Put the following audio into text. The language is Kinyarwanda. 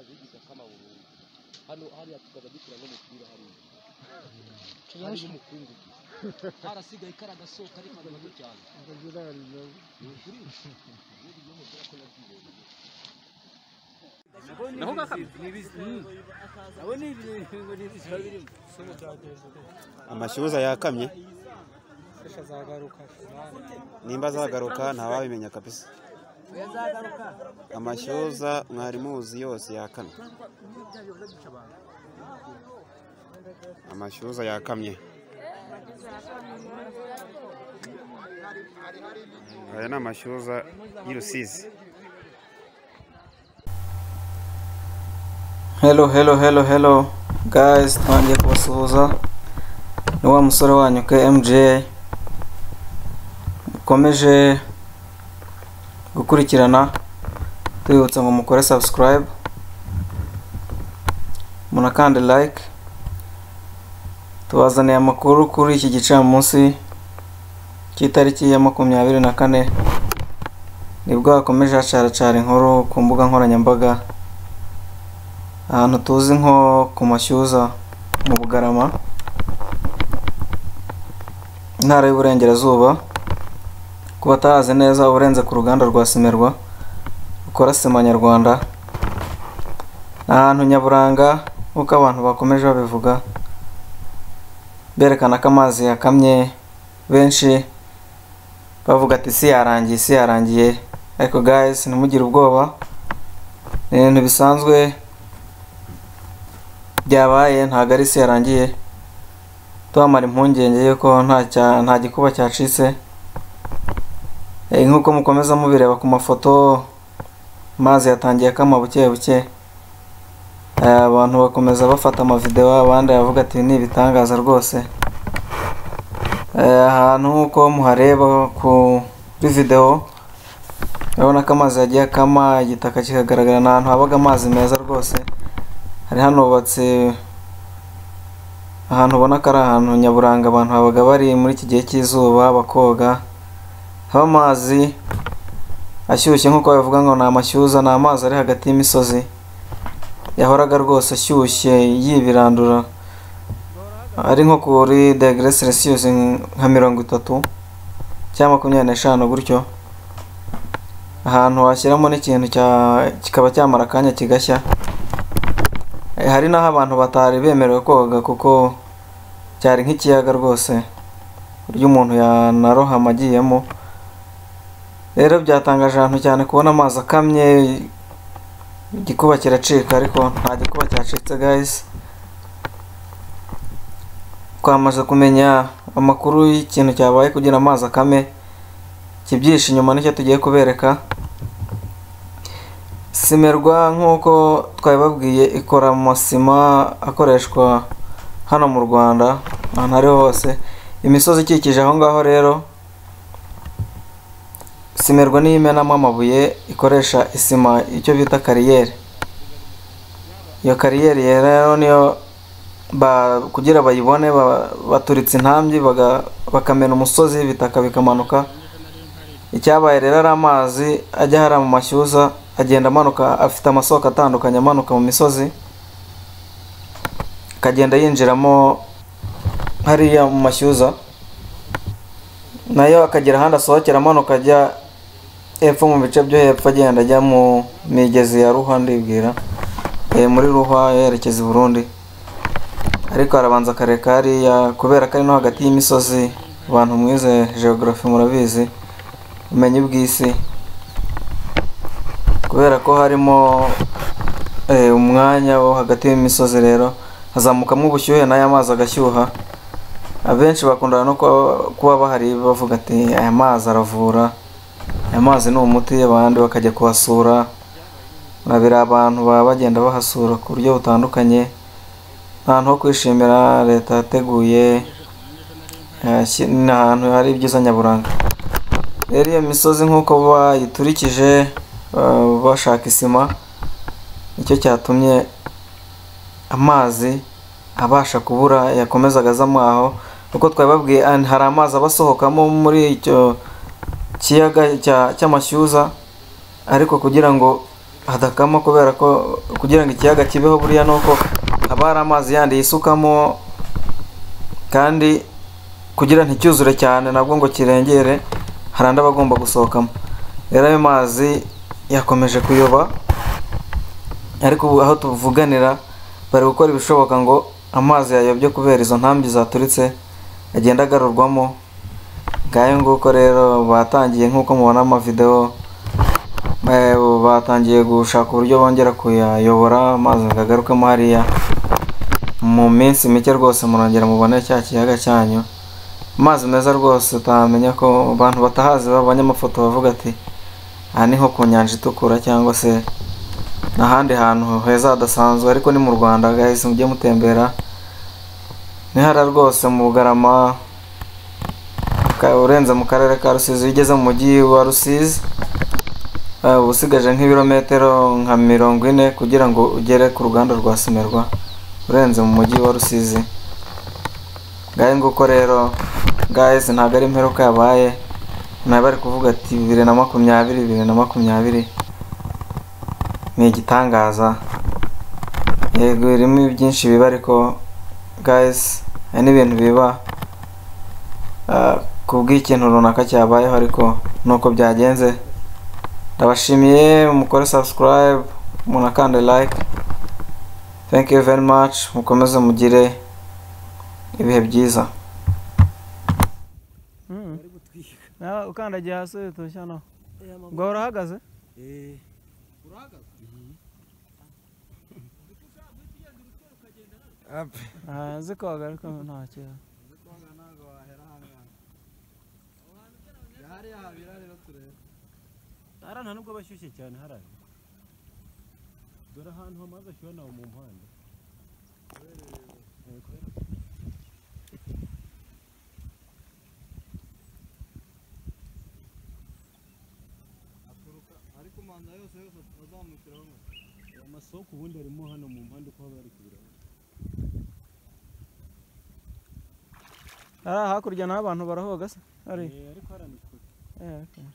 Amazi yigeze akama burundu. Hano hariya tukajya dukina n'umupira hariya. Hari n'umukungugu. Harasigaye kari agasoko ariko gato cyane. Ni ukuri. Amashyuza yakamye, nimba azagaruka ntawabimenya kabisa. Amashyuza mwari muzi yose yakamye, amashyuza yakamye. Aya ni amashyuza y'i Rusizi. Hello, hello, hello, hello guys, twongeye kubasuhuza. Ni wa musore wanyu KMJ. Mukomeje gukurikirana, tubibutsa ngo mukore subscribe, munakande like. Tubazaniye amakuru kuri iki gicamunsi cy'itariki ya 24, nibwo hakomeje hacaracara inkuru ku mbuga nkoranyambaga, ahantu tuzi nko ku Mashyuza mu Bugarama, Intara y'Uburengerazuba. Ku batahazi neza, urenze ku ruganda rwa Simerwa rukora sima nyarwanda, ni ahantu nyaburanga nk'uko abantu bakomeje babivuga, berekana ko amazi yakamye. Benshi bavuga ati isi yarangiye, isi yarangiye. Ariko guys, ntimugire ubwoba, ni ibintu bisanzwe byabaye, ntabwo ari isi yarangiye. Tubamara impungenge yuko nta gikuba cyacitse. Nk'uko mukomeza mubireba ku mafoto, amazi yatangiye akama buke buke. Abantu bakomeza bafata amavideo, abandi bavuga ati ni ibitangaza rwose. Ahantu nk'uko muhareba kuri video, urabona ko amazi yagiye akama, igitaka kikagaragara. Ni ahantu habaga amazi meza rwose. Hari hanubatse ahantu ubona ko ari ahantu nyaburanga, abantu babaga bari muri iki gihe cy'izuba bakoga, haba amazi ashyushye nk'uko babivuga ngo ni amashyuza. Ni amazi ari hagati y'imisozi, yahoraga rwose ashyushye yibirandura, ari nko kuri degere Celsius nka 30 cyangwa 25 gutyo, ahantu washyiramo n'ikintu kikaba cyamara akanya kigashya. Hari n'aho abantu batari bemerewe koga kuko cyari nk'ikiyaga rwose, uburyo umuntu yanarohama agiyemo. Rero byatangaje ahantu cyane kubona amazi akamye, igikuba kiracika, ariko nta gikuba cyacitse guys. Twamaze kumenya amakuru y'ikintu cyabaye kugira amazi akame, ikibyihishe inyuma nicyo tugiye kubereka. Simerwa nk'uko twabibabwiye ikora amasima akoreshwa hano mu Rwanda ahantu ariho hose, imisozi ikikije aho ngaho. Rero Simerwa niyo imenamo amabuye ikoresha isima, icyo bita kariyeri. Iyo kariyeri rero niyo kugira bayibone baturitse intambyi, bakamena umusozi, ibitaka bikamanuka. Icyabaye rero, ari amazi ajya hariya mu mashyuza, agenda amanuka, afite amasoko atandukanye amanuka mu misozi, akagenda yinjiramo hariya mu mashyuza, nayo akagera ahandi asohokera, amanuka ajya hepfo mu bice byo hepfo, agenda ajya mu migezi ya Ruhwa, ndibwira muri Ruhwa yerekeza i Burundi. Ariko arabanza akareka hariya kubera ko ari no hagati y'imisozi. Abantu mwize geography murabizi, ubumenyi bw'isi, kubera ko harimo umwanya wo hagati y'imisozi, rero hazamukamo ubushyuhe n'aya mazi agashyuha. Abenshi bakunda no kuba bahari, bavuga ati aya mazi aravura, aya mazi ni umuti. Abandi bakajya kuhasura. Babiri abantu baba bagenda bahasura ku buryo butandukanye. Ahantu ho kwishimira leta yateguye, ni ahantu hari ibyiza nyaburanga. Rero iyo misozi nk'uko bayiturikije bashaka isima, nicyo cyatumye amazi abasha kubura, yakomezaga azamo aho. Uko twabibabwiye, hari amazi aba asohokamo muri icyo kiyaga cy'amashyuza, ariko kugira ngo hadakama kubera ko Kugira ngo ikiyaga kibeho buriya nuko haba hari amazi yandi yisukamo, kandi kugira nticyuzure cyane nabwo ngo kirengere, hari andi aba agomba gusohokamo. Rero ayo mazi yakomeje kuyoba, ariko ubu aho tuvuganira bari gukora ibishoboka ngo amazi yayobye kubera izo ntambi zaturitse agenda agarurwamo. Ngayo nguko rero batangiye, nk'uko mubona amavideo, batangiye gushaka uburyo bongera kuyayobora amazi ngo agarukemo hariya. Mu minsi mike rwose murongera mubone cya kiyaga cyanyu, amazi meza rwose, utamenya ko abantu batahazi babonye amafoto bavuga ati aha ni nko ku nyanja itukura cyangwa se n'ahandi hantu heza hadasanzwe, ariko ni mu Rwanda guys, mujye mutembera. Ni hariya rwose mu Bugarama, urenze mu karere ka Rusizi, iyo ugeze mu mujyi wa Rusizi uba usigaje nk'ibirometero nka 40 kugira ngo ugere ku ruganda rwa Simerwa, urenze mu mujyi wa Rusizi. Ngahe nguko rero guys, ntabwo ari imperuka yabaye, nawe bari kuvuga ati 2020, 2020 ni igitangaza. Yego irimo byinshi biba, ariko guys hari n'ibintu biba kubw'ikintu runaka cyabayeho, ariko nuko byagenze. Ndabashimiye, mukore subscribe, munakande like. Thank you very much, mukomeze mugire ibihe byiza. Ukandagiye hasi utoshya no. Ngo urahagaze? Urahagaze? Nzi koga ariko nta kibazo. Hariya nta nubwo bashyushye cyane hariya. Dore ahantu amazi ashyuha naho mu mpande. Ariko manda yose yose azamushyiraho. Amasoko ubundi arimo hano mu mpande uko baba bari kubiraba. Hariya hakurya naho abantu barahoga se? Ariko hariya ni kure. Okay.